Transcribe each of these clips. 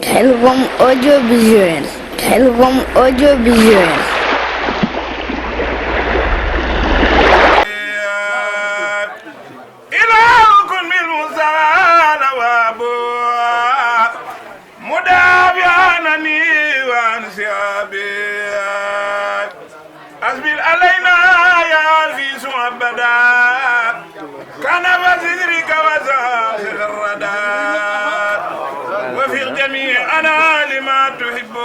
Khelcom audiovisuel. Khelcom audiovisuel. أسبل علينا يا عزيز أبدا كان وزيرك وزاهر الردى وفي جميع أنا لما تحب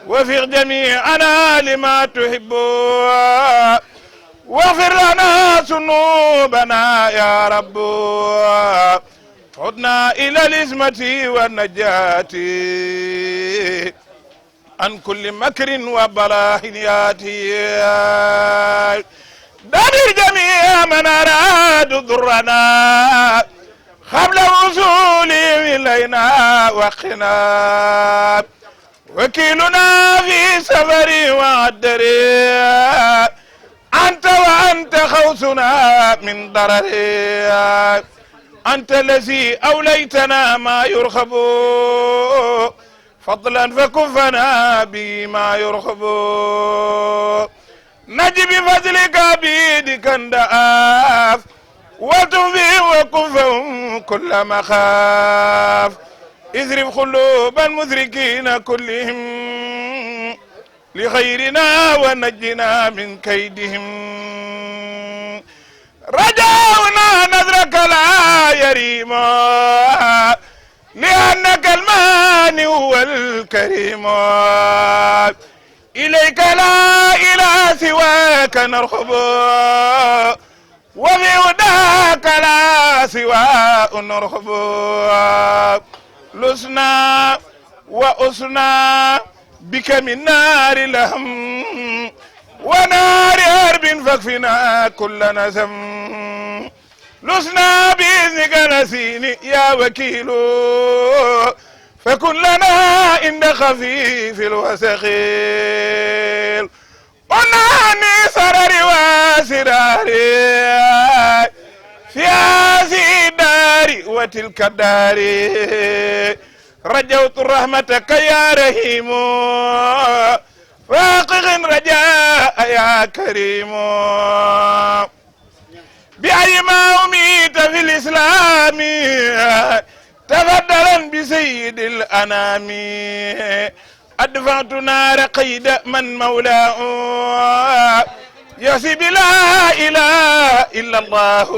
وفي جميع أنا لما تحب واغفر لنا ذنوبنا يا رب عدنا إلى العصمة والنجاة عن كل مكر وبلاء ياتي دمر جميع من أراد ضرنا قبل وصوله إلينا وقنا وكيلنا في سفر وعدر أنت وأنت خوصنا من ضرر أنت الذي أوليتنا ما يرخب فضلا فكفنا بما يرخب نجي بفضلك بيدك انداف وتوفي وكفهم كل مخاف اذرب قلوب المدركين كلهم لخيرنا ونجنا من كيدهم رجاؤنا نذرك لا يريم لأنك المانع والكريم إليك لا إله سواك نرحب وفي هداك لا سواء نرحب لسنا وأسنا بك من نار الهم ونار حرب فاكفنا كل نسم لسنا بإذنك نسيني يا وكيل فكن لنا عند خفيف الوسخيل ونعني سرر وسراري في هذه الدار وتلك الدار رجوت رحمتك يا رحيم فاقغ رجاء يا كريم بأي ما أميت في الإسلام تفضلا بسيد الأنام أدفعت نار قيد من مولاه يحسب لا إله إلا الله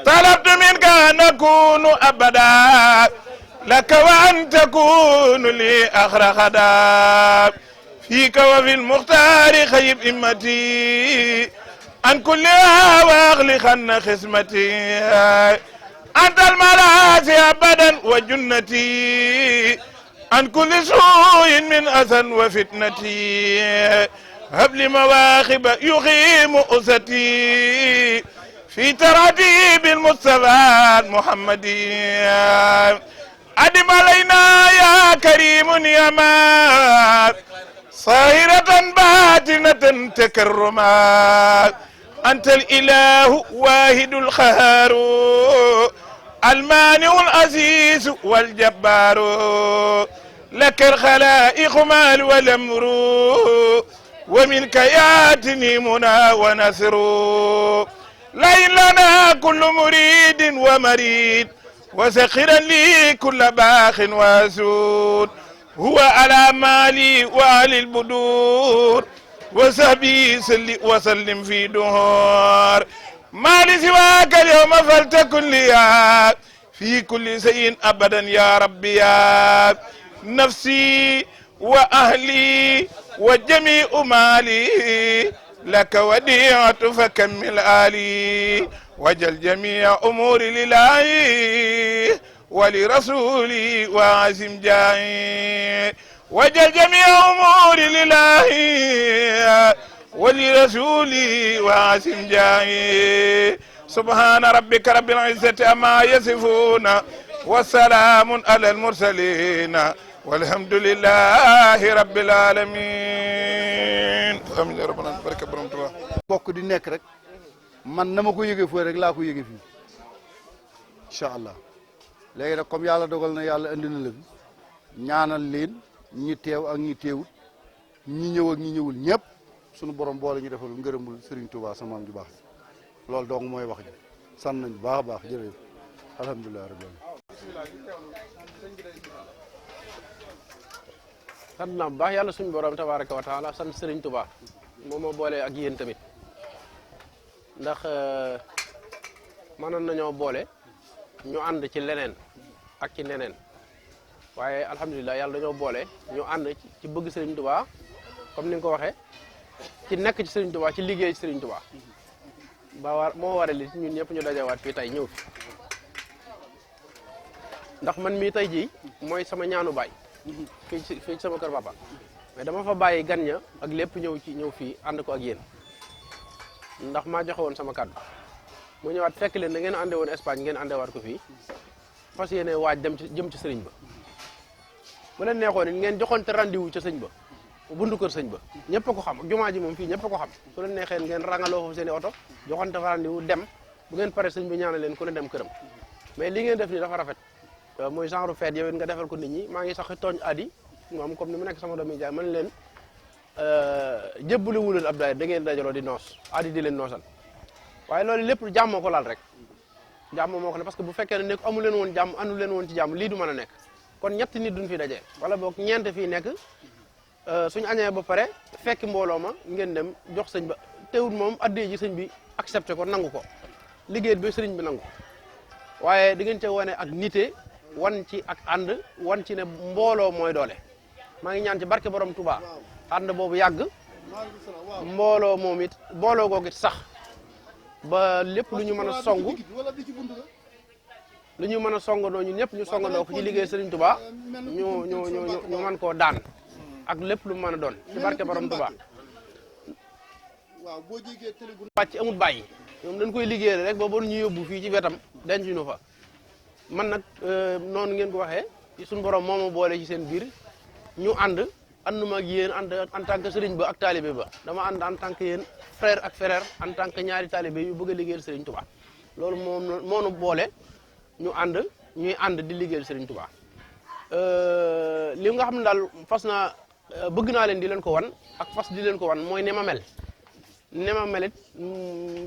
طلبت منك أن أكون أبدا لك وأن تكون لي أخر خدا فيك وفي المختار خيب إمتي عن كلها واغلقن خصمتي أنت الملاذ أبدا وجنتي عن كل سوء من أذى وفتنتي هب لي مواهب يقيم أستي في تراتيب المصطفى المحمدي أدم علينا يا كريم يا ما صاهرة باطنة تكرما أنت الإله واحد القهار المانع العزيز والجبار لك الخلائق مال والأمر ومنك ياتني منى ونصر لئن لنا كل مريد ومريد وسخرا لي كل باخ واسود هو على مالي وعلى البدور وسبي سلي وسلم في دهور ما لي سواك اليوم فلتكن لي في كل شيء أبدا يا ربي يا نفسي وأهلي وجميع مالي لك وديعة فكمل آلي وجل جميع أموري لله ولرسولي وعزم جاهي وجل جميع أموري لله ولرسولي وعزم جاهي سبحان ربك رب العزة عما يصفون وسلام على المرسلين والحمد لله رب العالمين amiin ya rabbal aalamiin barke borom Tuubaa bokk di nekk rek man na ma ko yëgee fooy rek laa ko yëgee fii incha allah léegi nag comme yàlla dogal na yàlla indi na la fi ñaanal leen ñi teew ak ñi teewut ñi ñëw ak ñi ñëwul ñëpp sunu borom boole ñu defal ngërëmul Serigne Touba sama maam ju baax loolu dong mooy wax ji sant nañ bu baax a baax jërëjëf alhamdulilah rabbil sant naa bu baax yàlla suñu borom tabaraka wa taala sant Serigne Touba moom moo boole ak yéen tamit ndax mënoon nañoo boole ñu ànd ci leneen ak ci neneen waaye alhamdulilah yàlla dañoo boole ñu ànd ci bëgg Serigne Touba comme ni nga ko waxee ci nekk ci Serigne Touba ci liggéey ci Serigne Touba moo waral li ñun ñëpp ñu dajawaat fii tey ñëw fi ndax man mii tey jii mooy sama ñaanu baay fii sama kër papa mais dama fa bàyyi gan ña ak lépp ñëw fii ànd ko ak yéen ndax maa joxe woon sama kàddu mu ñëwaat fekk leen da ngeen ànde woon Espagne ngeen àndewaat ko fii fas yéene waaj jëm ci sëriñ ba bu leen neexoon it ngeen joxoonte rendez-vous ca sëñ ba buntu kër sëñ ba ñëpp a ko xam ak jumaa ji moom fii ñëpp a ko xam su leen neexee ngeen rangaloo foofu seen i oto joxoonte rendez-vous dem bu ngeen pare sëñ bi ñaanal leen ku ne dem këram mais li ngeen def nii dafa rafet mooy genre fête yow it nga defal ko nit ñi maa ngi sax tooñ Adi moom comme ni mu nekk sama doomi jaay man leen jébbalu wuleen ab daay da ngeen dajaloo di noos Adi di leen noosal waaye loolu lépp jàmm ko laal rek jàmm moo ko ne parce que bu fekkee ne nekk amu leen woon jàmm andu leen woon ci jàmm lii du mën a nekk kon ñetti nit duñ fi daje wala boog ñeent fii nekk suñu añee ba pare fekk mbooloo ma ngeen dem jox sëñ ba teewul moom addee ji sëñ bi accepté ko nangu ko liggéey bi sëriñ bi nangu waaye di ngeen ca wane ak nité wan ci ak ànd wan ci ne mbooloo mooy doole maa ngi ñaan ci barke borom Touba ànd boobu yàgg mbooloo moom it mbooloo googu it sax ba lépp lu ñu mën a song lu ñu mën a songandoo ñun ñëpp ñu songandoo ko ci liggéey Serigne Touba ñu mën koo daan ak lépp lu mu mën a doon ci barke borom Touba wàcc amul bàyyi ñoom dañ koy liggéey rek ba ba ñu yóbbu fii ci wetam denc ñu fa man nag noonu ngeen ko waxee suñu borom moo ma boole ci seen biir ñu ànduma ak yéen ànd en tant que sëriñ ba ak talibé ba dama ànd en tant que yéen frère ak frère en tant que ñaari talibé yu bëgg a liggéeyal Serigne Touba loolu moo nu boole ñuy ànd di liggéeyal Serigne Touba li nga xam ne daal fas naa bëgg naa leen di leen ko wan ak fas di leen ko wan mooy ne ma melit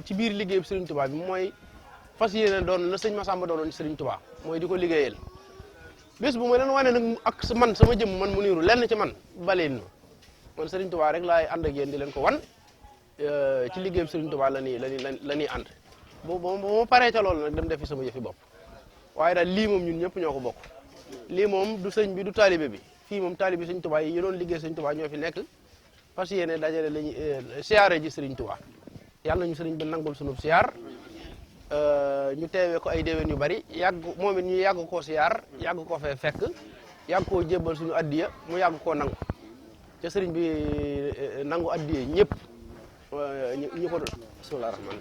ci biir liggéey Serigne Touba bi mooy fas yéene doon la sëñ Massamba doonoon ci Serigne Touba mooy di ko liggéeyal bés bu ma leen wane nag ak man sama jëm man mu niiru lenn ci man baleen man Serigne Touba rek laay ànd ak yéen di leen ko wan ci liggéey Serigne Touba la ñuy ànd bu ma paree ca loolu nag dem defi sama yëfi bopp waaye daal lii moom ñun ñëpp ñoo ko bokk lii moom du sëñ bi du taalibe bi fii moom taalibe Serigne Touba yi doon liggéey Serigne Touba ñoo fi nekk fas yéene dajale lañu siyaare ji Serigne Touba yàlla nañu Serigne bi nangul sunub siyaar ñu teewee ko ay déwén yu bari moom it ñu yàgg koo siyaar yàgg ko fee fekk yàgg koo jébbal suñu addiya mu yàgg koo nangu ca sëriñ bi nangu addiya ñëpp ñu ko bismillah rahman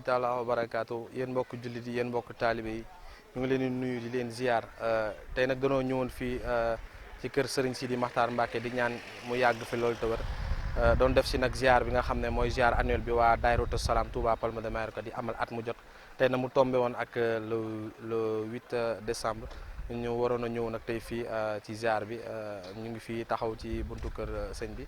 taala wa barakaatu yéen mbokk jullit yi yéen mbokk taalibe yi ñu ngi leen di nuyu di leen ziar tey nag danoo ñëwoon fii ci kër Serigne Sidi Makhtar Mbacké di ñaan mu yàgg fi loolu te wér doon def si nag ziar bi nga xam ne mooy ziar annuel bi waa Daayiratu Salaam Touba Palma de Mallorca di amal at mu jot tey na mu tombé woon ak le 8 décembre ñu waroon a ñëw nag tey fii ci ziar bi ñu ngi fii taxaw ci buntu kër sëñ bi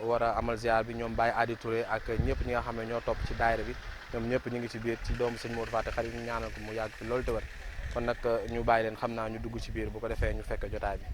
war a amal ziar bi ñoom Baye Adi Touré ak ñëpp ñi nga xam ne ñoo topp ci daayira bi ñoom ñëpp ñu ngi ci biir ci doomu sëñ Modou Faty Khary ñu ñaanal ko mu yàgg fi loolu te wér kon nag ñu bàyyi leen xam naa ñu dugg ci biir bu ko defee ñu fekk jotaay bi.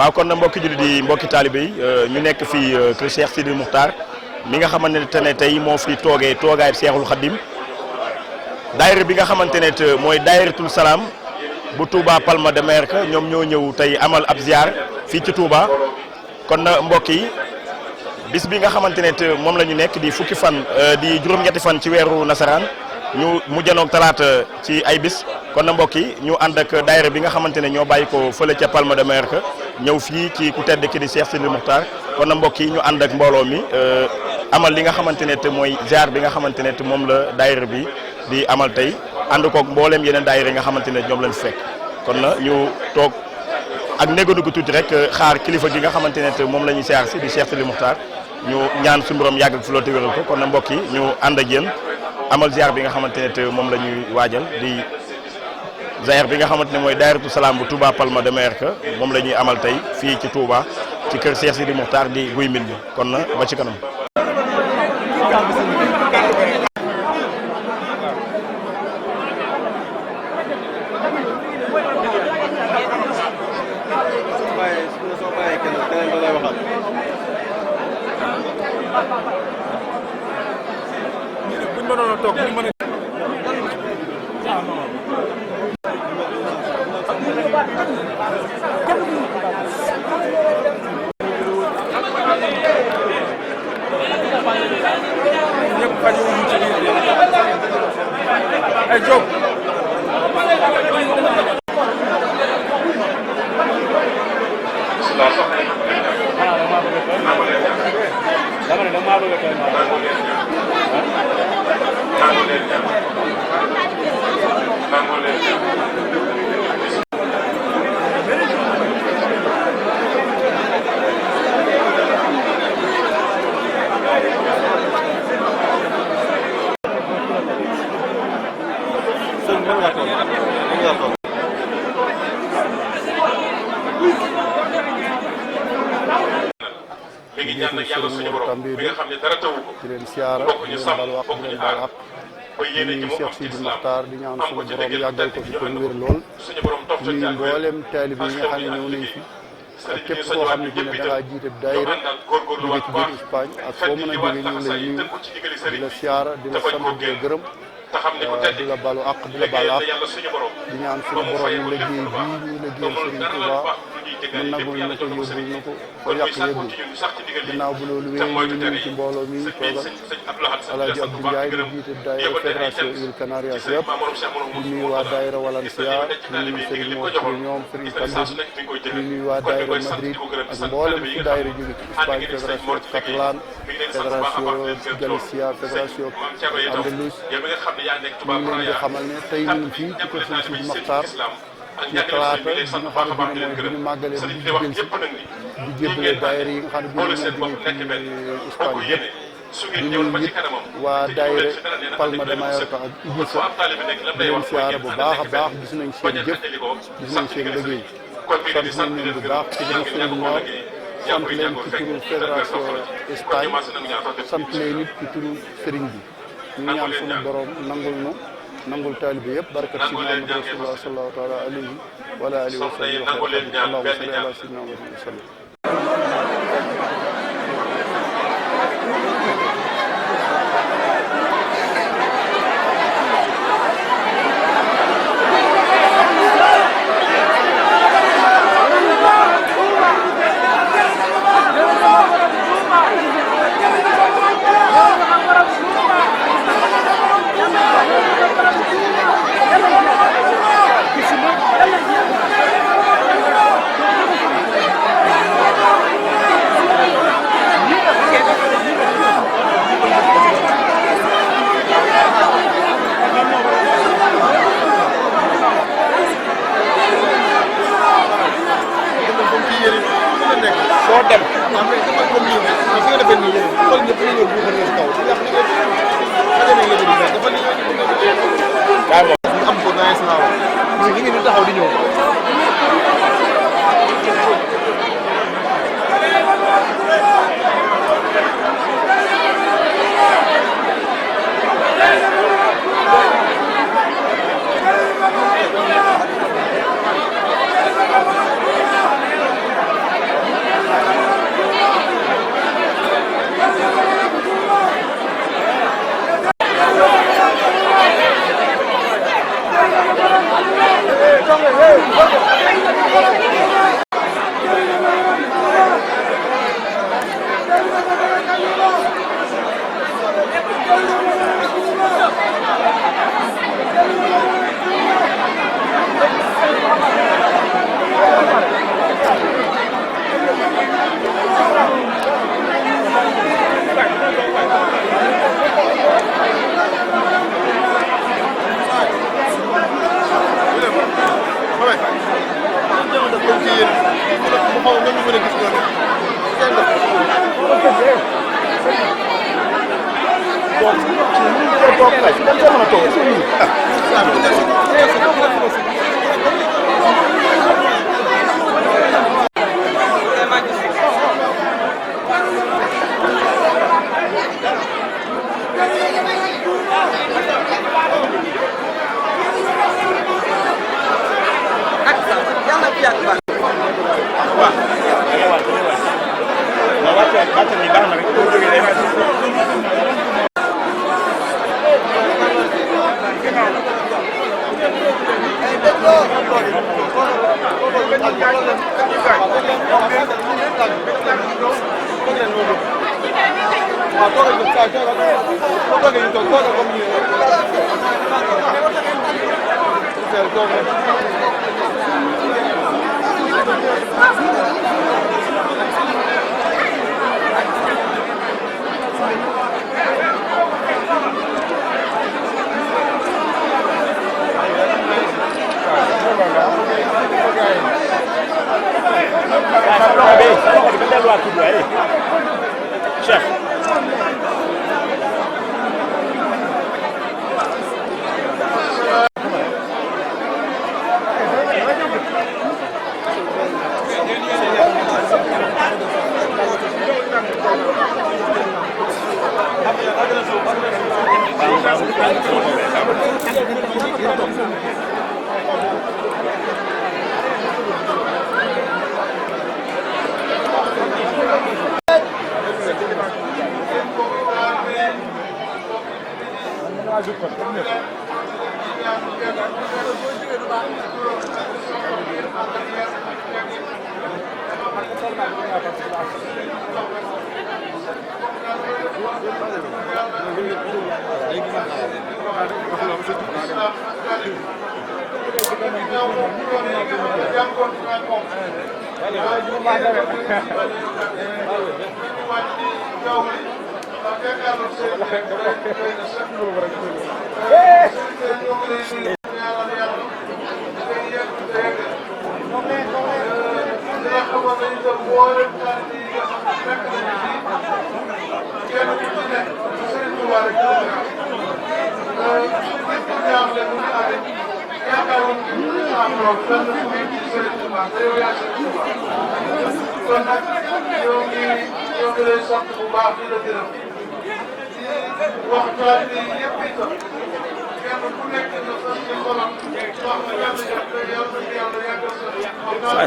waaw kon na mbokki jullit yi mbokki taalibe yi ñu nekk fii kër Cheikh Sidi Moukhtar mi nga xamante ne tey moo fi toogee toogaay Cheikhul Khadim daayira bi nga xamante ne mooy daayiratul salaam bu Touba Palma de Mallorca ñoom ñoo ñëw tey amal ab ziar fii ci Touba kon na mbokk yi bis bi nga xamante ne moom la ñu nekk di fukki fan di juróom-ñetti fan ci weeru nasaraan ñu mujjanoog talaata ci ay bis kon na mbokk yi ñu ànd ak daayira bi nga xamante ne ñoo bàyyi ko fële ca Palma de Mallorca ñëw fii ci ku tedd ki di Cheikh Sidi Moukhtar kon na mbokk yi ñu ànd ak mbooloo mi amal li nga xamante ne te mooy ziar bi nga xamante ne te moom la daayira bi di amal tey ànd koog mbooleem yeneen daayira yi nga xamante ne ñoom lañ fekk kon na ñu toog ak négandugu tuuti rek xaar kilifa gi nga xamante ne te moom la ñuy ziar si di Cheikh Sidi Moukhtar ñu ñaan suñu borom yàgg fi loolu te wéral ko kon na mbokk yi ñu ànd ak yéen amal ziar bi nga xamante ne te moom la ñuy waajal di ziar bi nga xamante ne mooy daayiratu salaam bu Touba Palma de Mallorca moom la ñuy amal tey fii ci Touba ci kër Cheikh Sidi Moukhtar di guy mbind bi kon na ba ci kanam. mi ngi ñaan nag yàlla suñu borom bi nga xam ne dara tawu ko di leen siyaara bokk ñu sàmm baal wax bokk di ñu leen baal aar xaq ba yéene ci di moom Cheikh am ci Sidi islam Moukhtar di ñaan am suñu ko ci borom dëgg yàggal ko fi ñu kon ànd wér ko lool suñu borom toog nuyu mboolem taalibe yi nga xam ne ñëw nañ fi ak képp koo xam ne fi ne da ngaa jiite daayira jóge ci biir Espagne ak foo mën a jóge ñu ngi lay nuyu di la siyaara di la sant di la gërëm di la balu àq di la baal àq di ñaan suñu borom ñu liggéey bii ñu liggéeyal Serigne Touba mën nagul na ko yóbbul na ko fa yàq yëggul ginnaaw bu loolu wéyee ñu nuyu ci mbooloo mi toogal Alaaji Abdou Ndiaye di jiite daayira fédération Îles Canarias yëpp di nuyu waa daayira Valencia di nuyu Serigne Mor Touré ñoom Serigne Kandé di nuyu waa daayira Madrid ak mboolem fu daayira jóge ci Espagne fédération catalane fédération Galicia fédération Andalus ñu ngi leen di xamal ne tey ñun fii ci kër Serigne Sidi Moukhtar ci talaata bi nga xam ne mooy bi ñu màggalee bi ñu jël si di jébbale daayira yi nga xam ne bi ñu jóge ci Espagne yëpp di nuyu it waa daayira Palma de Mallorca ak Ibiza di leen siyaara bu baax a baax gis nañ seen jëf gis nañ seen liggéey sant nañ leen bu baax ci turu Serigne Mor sant leen ci turu fédération Espagne sant leen it ci turu Serigne bi ñu ñaan suñu borom nangul taalibe yëpp barkat si Muhammad rasulullah sallallahu taala alayhi wa alihi wa sallam allahumma salli ala sayyidina Muhammad wa sallam Chef.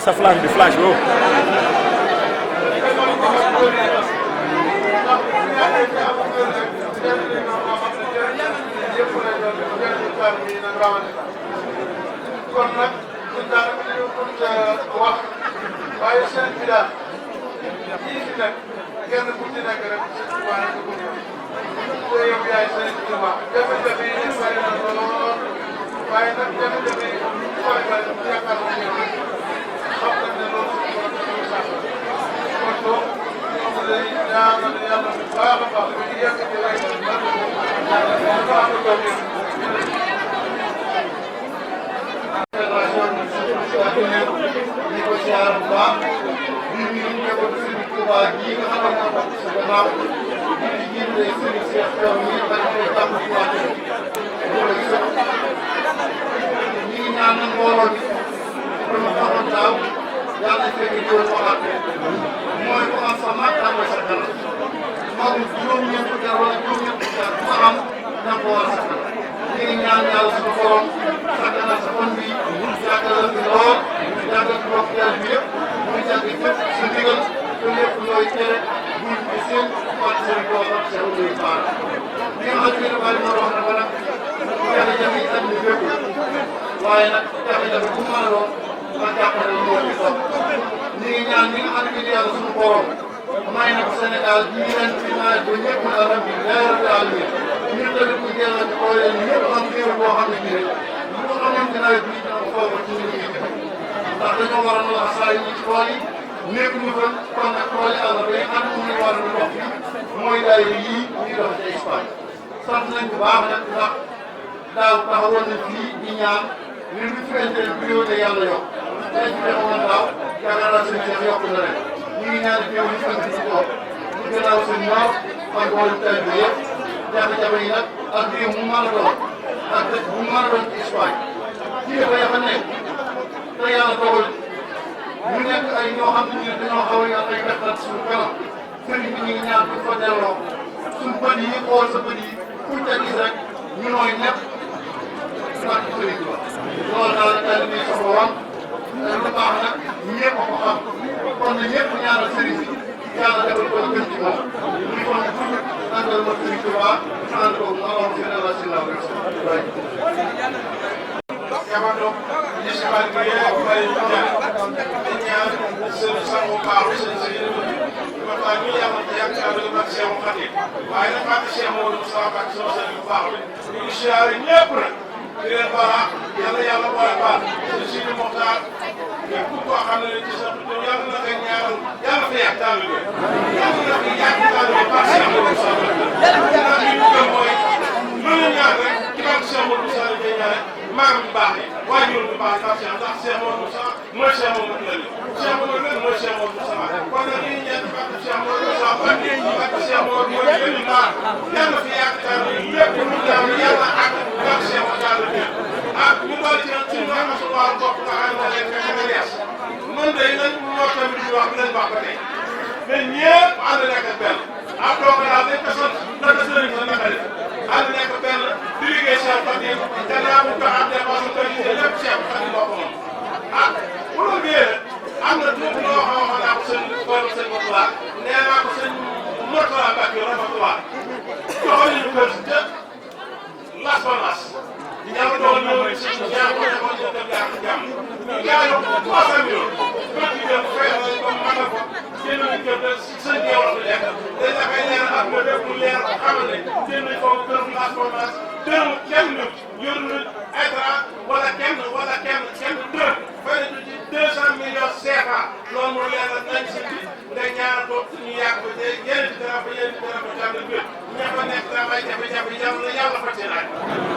Sa flash bi flash boobu. kon nag ñun daanaka dañoo ko wax waaye seen bi daal ñii fi nekk kenn ku ci nekk rek seen tubaab rek ko ñëw te yow yaay seen tubaab jafe-jafe yi bari na lool waaye nag jafe-jafe yi bu bari bari yaakaar naa ne xam nañ ne loolu suñu borom dañoo sax kon donc ñoo ngi lay ñaanal yàlla bu baax a baax ba ñu yëkkati ay dafa am lu ko siyaar bu baax di nuyu njabootu Serigne Touba ji nga xam ne moo bokk sa gannaaw di jiite Serigne Cheikh Thiaw mi dañ koy jàpp ci waa ñi ngi ñaan mbooloo bi dama taxoon daaw yàlla fekk góor waxaat mooy ku am sa mag tàmbali sa kanam mag juróom-ñeent fukki at wala juróom-ñeent fukki at ku am na ko war sa kanam ñi ngi ñaan yàlla suñu borom sa kanam sa fan bi yàggal fi lool yàggal fi bokk yàlla bi yëpp muy jàgg fépp sa ndigal te lépp looy tere buñ ko seen wàcc seen bopp ak seen luy baal li nga xam ne bari moo wax na ko nag jafe-jafe yi tam ñu fépp waaye nag jafe-jafe bu mën a doon nga jàppale moo ci topp ñi ngi ñaan ñi nga xam ne yàlla suñu borom may na ko Sénégal bii ren fi nawet ba ñëpp na alhamdulilah rabbil alamin ñun tamit ñu jël ak xoolee ñëpp am xéew boo xam ne bii rek bu ko xamoon ci nawet bii dina ko foofu ci ñu ngi ndax dañoo war a mën a saa yi ci tool yi nekk ñu fa kon nag tool yi àll ba yi xam ne ñu war a dox fii mooy daayira yii ñuy dox ci Espagne sant nañ bu baax nag ndax daaw taxawoon na fii di ñaan ñun bu fekkente ne priorité yàlla yokk dañ ci defoon daaw yaakaar naa seen Cheikh yokk na ren ñu ngi ñaan teew ñu sant ci tool ñu gënaaw seen ñor ak wàllu taw bi yëpp jafe-jafe yi nag ak réew mu mën a doon ak dëkk bu mu mën a doon ci Espagne kii dafa yafa nekk te yàlla dogal ñu nekk ay ñoo xam ne dañoo xaw a yor ay wettal suñu kanam sëriñ bi ñu ngi ñaan pour fa delloo suñu bët yi xool sa bët yi pour ca gis rek ñu nooy ñëpp sant sëriñ bi loolu daal daal di soxla woon lu baax nag ñëpp ko xam kon na ñëpp ñaanal sëriñ bi yàlla defal ko gën ci moom ñu kon àndal ma sëriñ Touba ànd ko ma wax si la si la rek jamono municipalité yëpp bari ñu ñaan di ñaan seen sang bu baax seen sa yéen waxtaan ñu yàlla ci yaakaar ak ak Cheikh Khadim waaye nag fàtte Cheikh Mamadou Moustapha ak sama sëriñ bu baax bi ñu siyaare ñëpp nag di leen baax yàlla boole baax seen Sidi Mokhtar képp koo xam ne ci sa tudd yàlla na nga ñaanal yàlla fa yàgg taal bi yàlla na fi yàgg taal bi baax Cheikh Mamadou Moustapha yàlla li ñu gëm mooy lu ñu ñaan rek ci baax Cheikh Mamadou Moustapha day ñaan maam bu baax yi waajur bu baax yi Cheikh ndax Cheikh Mamadou Moustapha mooy Cheikh Mamadou Lamine Cheikh Mamadou Lamine mooy Cheikh Mamadou Moustapha kon nag ñu ñaan ci baax Cheikh Mamadou Moustapha ba Cheikh Mamadou mooy leen baax yàlla fi yàgg taal bi lépp lu jàmm yàlla ak baax Cheikh Mamadou ñu doon ci ñu am suñu wàllu bopp nga xam ne leen fekk na yees man de nañ moo tamit ñu wax leen wax ba tey mais ñëpp ànd nekk benn ak doomu daal dañ ko sant naka sëriñ sa naka def ànd nekk benn di liggéey Cheikh Khadim gannaaw bu ko am dépense ko liggéey lépp Cheikh Khadim moo ko moom ah bu loolu biyee am na tuuti loo xam naa ko sëñ borom sëñ Mourtala nee naa ko sëñ Mourtala Mbacke rahmatullah joxoon ñu kër ca Las Palmas yàlla doon ñëw ci ñaar ko defoon ñu dem jaar ci jàmm yàlla 300 millions bët yi dem fay nañ ko matal ko génn nañ kër de sëñ bi yow la ko lekk day dafay leer ak nga def mu leer xamal ne génn nañ foofu kër Las Palmas dërëm kenn nit yor na état wala kenn dërëm fay nañ ci 200 millions CFA loolu moo leer nañ si bi nga ñaar ko ñu yàgg ko te yeneen ci dara ba jàmm bi ña fa nekk dara ay jafe-jafe yàlla fa ci laaj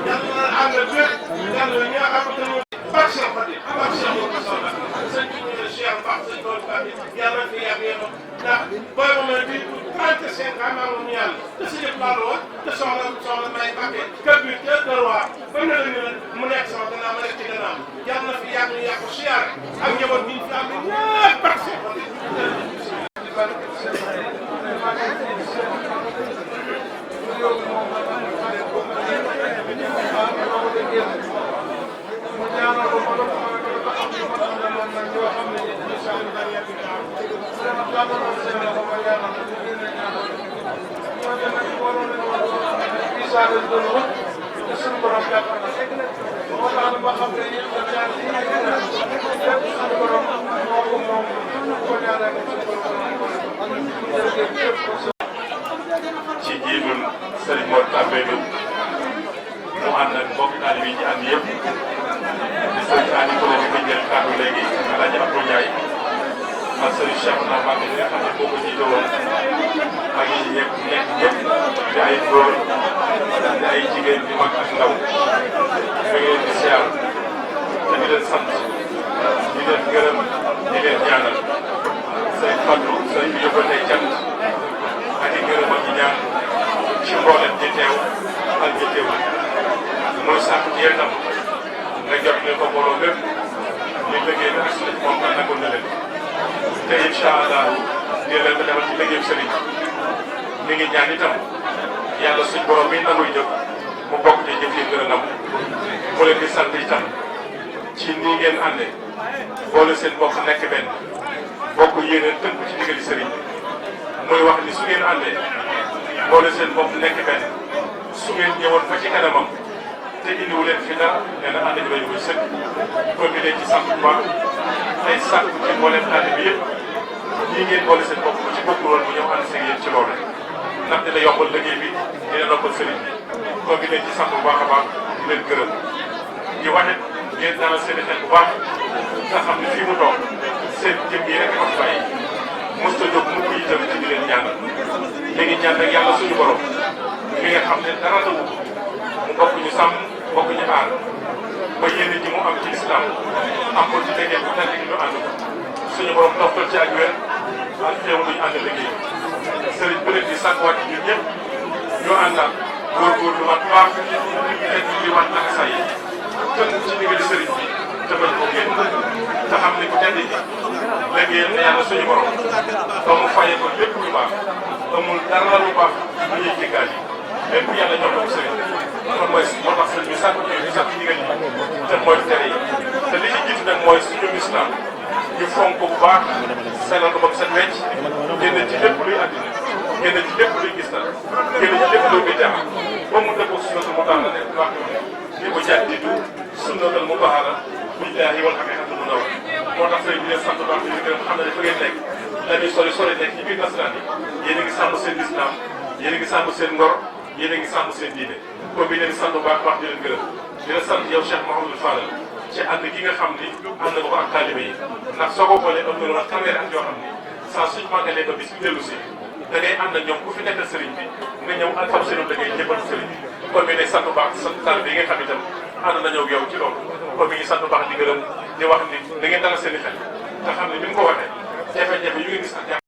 yàlla na àndal bépp yàlla ñi nga xamante ne baax Cheikh Khadim baax Cheikh Mamadou Soxna sëñ bi ñu ne Cheikh baax sëñ Tool Khadim yàlla fi yàgg yéen ndax booy ba mel ni 35 ans maa moom yàlla te si ñëpp laa la woon te soxla may Mbàkke kër bi te dërwaa ba ne la ñu ne mu nekk sama gannaaw ma nekk ci gannaaw yàlla na fi yàgg ñu yàgg ko siyaare ak njaboot bi ñu fi am ñëpp baax Cheikh ci jiitul Serigne Mor Tambey bi mu ànd ak mbokk taalibe yi ci ànd yëpp di Serigne Ani Kole bi ko jël kàddu léegi El Hadj Abdou Ndiaye ak Serigne Cheikh Ndao bi nga xam ne moo ko jiite woon ak yi nekk ñëpp di ay góor di ay jigéen di mag ak ndaw da ngeen di siyaar te di leen sant di leen gërëm di leen ñaanal Serigne Fadou Serigne bi yóbbal ay cant ak i gërëm ak i ñaan ci mboolem ñi teew ak ñi teewul mooy sàkk ci yéen tam nga jot leen ko booloo lépp li liggéey bi ak suñu moom kan nangul na leen te incha allah dina leen ko defal ci liggéeyu sëriñ mi ngi ñaan itam yàlla suñ borom mi nanguy jëf mu bokk ci jëf yi gën a nam mu leen di sant itam ci nii ngeen àndee boole seen bokk nekk benn bokk yéeneen tënk ci ndigali sëriñ muy wax ni su ngeen àndee boole seen bopp nekk benn su ngeen ñëwoon fa ci kanamam te indiwu leen fi dara nee na ànd ji bay koy sëkk kon di leen ci sant bu baax tey sant ci mbooleem ànd bi yëpp ñii ngeen boole seen bopp ku ci bokkul woon mu ñëw ànd seeg yéen ci loolu ndax dina yombal liggéey bi dina noppal sëriñ bi kon di leen ci sant bu baax a baax di leen gërëm di wax it ngeen dalal seen xel bu baax nga xam ne fii mu toog seen jëm yi rek am bàyyi mosut a jóg mukk itam ci di leen ñaanal léegi ñaan rek yàlla suñu borom mi nga xam ne dara la mu bokk ñu sàmm bokk ñu aar ba yéen ji mu am ci islam am ko ci liggéey bu tànn ñu ànd ko suñu borom toftal ci ak wér ak teew duñu ànd liggéey sëriñ bu leen di sàkkuwaat ñun ñëpp ñu àndaat góorgóorlu waat baax te di waat ak saa yi tënk ci ndigal sëriñ bi te bañ koo génn te xam ne ku tedd ji liggéeyal na yàlla suñu borom ba mu fayee ko lépp lu baax amul dara lu baax lu ñuy jéggaat yi lépp yàlla jox ko sëriñ kon mooy moo tax sëriñ bi sàkku ndigal yi te mooy tere yi te li ci jiitu nag mooy suñu islam ñu fonk bu baax sellal ko ba mu set wecc génn ci lépp luy àddina génn ci lépp luy gis na génn ci lépp luy biddaa ba mu dëppoo sunnatul mutahhara nekk wax ni ko jàddidu sunnatul mutahhara billahi wal haqiqatu Munawwara moo tax sëriñ bi leen sant baax di leen gërëm xam na ne fa ngeen nekk la ñuy sori nekk ci biir nasaraan yi yéen a ngi sàmm seen lislaam yéen a ngi sàmm seen ngor yéen a ngi sàmm seen diine kon bi leen sant bu baax di leen gërëm di la sant yow Cheikh Mouhamadou Fadal ci ànd gi nga xam ni ànd nga ko ak taalibe yi ndax soo ko xoolee ëpp na ak fanweeri at yoo xam ni saa suñu màggalee ba bis bu dellu si da ngay ànd ak ñoom ku fi nekkal sëriñ bi nga ñëw ak fam seen da ngay jëbbal sëriñ bi kon bi ne sant bu baax sant taalibe yi nga xam itam ànd nañoo ak yow ci loolu kon bi ñu sant bu baax di gërëm di wax ni da ngeen dalal seen i xel te xam ne ni mu ko waxee jafe-jafe yu ngeen gis ak